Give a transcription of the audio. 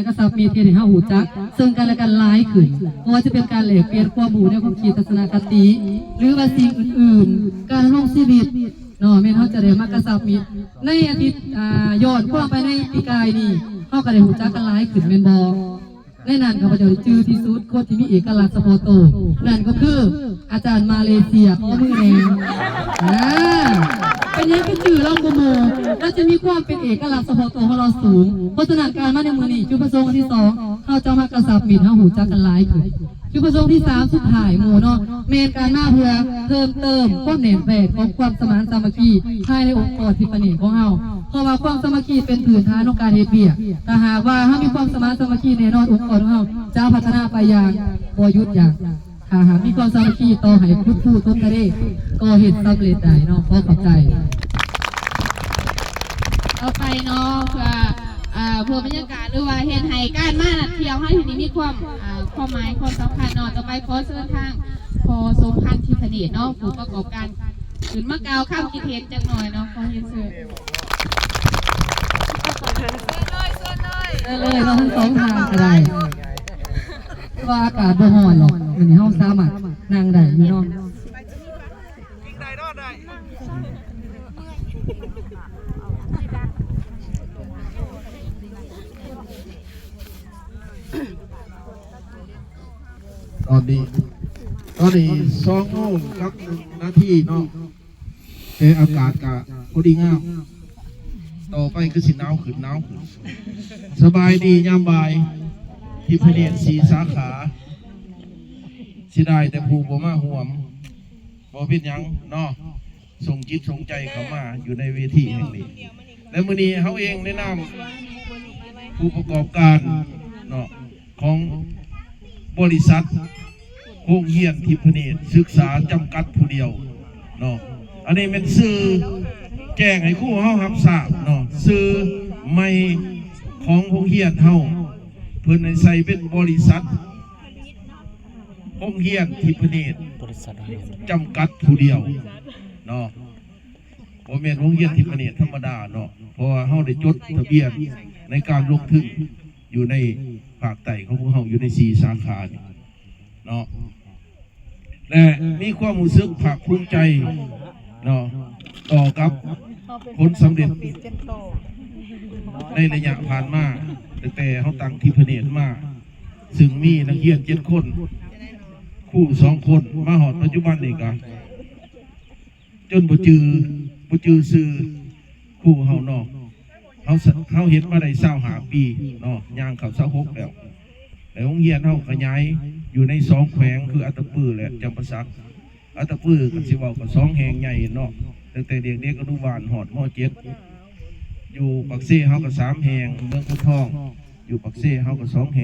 ກະຊັບມິດເຮັດໃຫ້ເຮົາຮູ້ຈັກເຊິ່ງກັນແລະກັນຫຼາຍຂຶ້ນ, ບໍ່ວ່າຈະເປັນການແລກປ່ຽນຄວາມຮູ້, ແນວຄວາມຄິດ, ທັດສະນະຄະຕິ ຫຼືວ່າສິ່ງອື່ນໆ, ການດຳລົງຊີວິດເນາະ, ແມ່ນເຮົາຈະໄດ້ມາກະຊັບມິດ. ໃນອາທິດ ອ່າ ຍ້ອນຄວາມໄປໃນປີກາຍນີ້ ເຮົາກໍໄດ້ຮູ້ຈັກກັນຫຼາຍຂຶ້ນແມ່ນບໍ່? ໃນນັ້ນຂ້າພະເຈົ້າຈື່ທີ່ສຸດ ຄົນທີ່ມີເອກະລັກສະເພາະໂຕ ນັ້ນກໍຄືອາຈານມາເລເຊຍ ຂໍມືແດ່. ອ່າ ເປັນຫຍັງຄືຈື່ລາວກວ່າໝູ່? ລາວຈະມີຄວາມເປັນເອກະລັກສະເພາະໂຕຂອງລາວສູງ. ເພາະສະນັ້ນ ການມາໃນມື້ນີ້ ຈຸດປະສົງອັນທີສອງ ເຮົາຈະມາກະຊັບມິດ ເຮົາຮູ້ຈັກກັນຫຼາຍຂຶ້ນ. ຈຸດປະສົງທີສາມ ສຸດທ້າຍໝູ່ເນາະ ແມ່ນການມາເພື່ອເພີ່ມເຕີມຄວາມແໜ້ນແຟ້ນຂອງຄວາມສະໝານສາມັກຄີພາຍໃນອົງກອນທິບພະເນດຂອງເຮົາ. ເພາະວ່າຄວາມສາມັກຄີເປັນພື້ນຖານຂອງການເຮັດວຽກ. ຖ້າຫາກວ່າເຮົາມີຄວາມສະໝານສາມັກຄີແນ່ນອນ ອົງກອນຂອງເຮົາຈະພັດທະນາໄປຢ່າງບໍ່ຢຸດຢັ້ງ. ຖ້າຫາກມີຄວາມສາມັກຄີ ຕໍ່ໃຫ້ຂຸດພູຕົກທະເລກໍເຮັດສຳເລັດໄດ້ເນາະ. ຂໍຂອບໃຈ. ຕໍ່ໄປເນາະ ເພື່ອ ເອີ ເພື່ອບັນຍາກາດ ຫຼືວ່າເຮັດໃຫ້ການມາທ່ຽວເຮົາທີ່ນີ້ມີຄວາມ ເອີ ຄວາມໝາຍຄວາມສຳຄັນເນາະ. ຕໍ່ໄປຂໍເຊີນທາງພໍ່ສົມພັນ ທິບພະເນດເນາະ ຜູ້ປະກອບການ ຂຶ້ນມາກ່າວຄຳຄິດເຫັນຈັກໜ່ອຍເນາະ. ຂໍຮຽນເຊີນ. ເຊີນເລີຍ ເຊີນເລີຍ ເຊີນເລີຍ ເຊີນເລີຍ ເນາະ ທັງສອງທ່ານກໍໄດ້ ເພາະວ່າອາກາດບໍ່ຮ້ອນດອກ ມື້ນີ້ເຮົາສາມາດນັ່ງໄດ້ຢູ່ເນາະ. ຕອນນີ້ ຕອນນີ້ສອງໂມງກັບໜຶ່ງນາທີເນາະ ແຕ່ອາກາດກະພໍດີງາມ. ຕໍ່ໄປຄືຊິໜາວຂຶ້ນ ໜາວຂຶ້ນ. ສະບາຍດີຍາມບ່າຍ ທິບພະເນດສີ່ສາຂາ. ເສຍດາຍແຕ່ຜູ້ບໍ່ມາຮ່ວມ. ບໍ່ເປັນຫຍັງເນາະ ສົ່ງຈິດສົ່ງໃຈເຂົ້າມາຢູ່ໃນເວທີແຫ່ງນີ້. ແລະ ມື້ນີ້ເຮົາເອງໃນນາມຜູ້ປະກອບການເນາະ ຂອງບໍລິສັດໂຮງຮຽນທິບພະເນດສຶກສາຈຳກັດຜູ້ດຽວເນາະ, ອັນນີ້ແມ່ນຊື່ແຈ້ງໃຫ້ຄູເຮົາຮັບຊາບເນາະ, ຊື່ໃໝ່ຂອງໂຮງຮຽນເຮົາ ເພິ່ນໃຫ້ໃສ່ເປັນບໍລິສັດ ໂຮງຮຽນທິບພະເນດ ບໍລິສັດໂຮງຮຽນ ຈຳກັດຜູ້ດຽວເນາະ, ບໍ່ແມ່ນໂຮງຮຽນທິບພະເນດທຳມະດາເນາະ, ເພາະວ່າເຮົາໄດ້ຈົດທະບຽນໃນການລົງທຶນຢູ່ໃນພາກໃຕ້ຂອງພວກເຮົາ ຢູ່ໃນສີ່ສາຂານີ້ເນາະ ແລະ ມີຄວາມຮູ້ສຶກພາກພູມໃຈເນາະ ຕໍ່ກັບຜົນສຳເລັດໃນໄລຍະຜ່ານມາ ຕັ້ງແຕ່ເຮົາຕັ້ງທິບພະເນດມາ ຊຶ່ງມີນັກຮຽນເຈັດຄົນ ຄູສອງຄົນ ມາຮອດປັດຈຸບັນນີ້ກະຈົນບໍ່ຈື່ ບໍ່ຈື່ຊື່ຄູເຮົາເນາະ. ເຮົາ ເຮົາເຮັດມາໄດ້ຊາວຫ້າປີເນາະ ຍ່າງເຂົ້າຊາວຫົກແລ້ວ ແລະ ໂຮງຮຽນເຮົາຂະຫຍາຍຢູ່ໃນສອງແຂວງ ຄືອັດຕະປື ແລະ ຈຳປາສັກ. ອັດຕະປື ຄັນຊິເວົ້າກໍສອງແຫ່ງໃຫຍ່ເນາະ ຕັ້ງແຕ່ເດັກໆອະນຸບານຮອດ ມ.ເຈັດ ຢູ່ປາກເຊເຮົາກໍສາມແຫ່ງ, ເມືອງໂພນທອງ ຢູ່ປາກເຊເຮົາກໍສອງແຫ່ງ.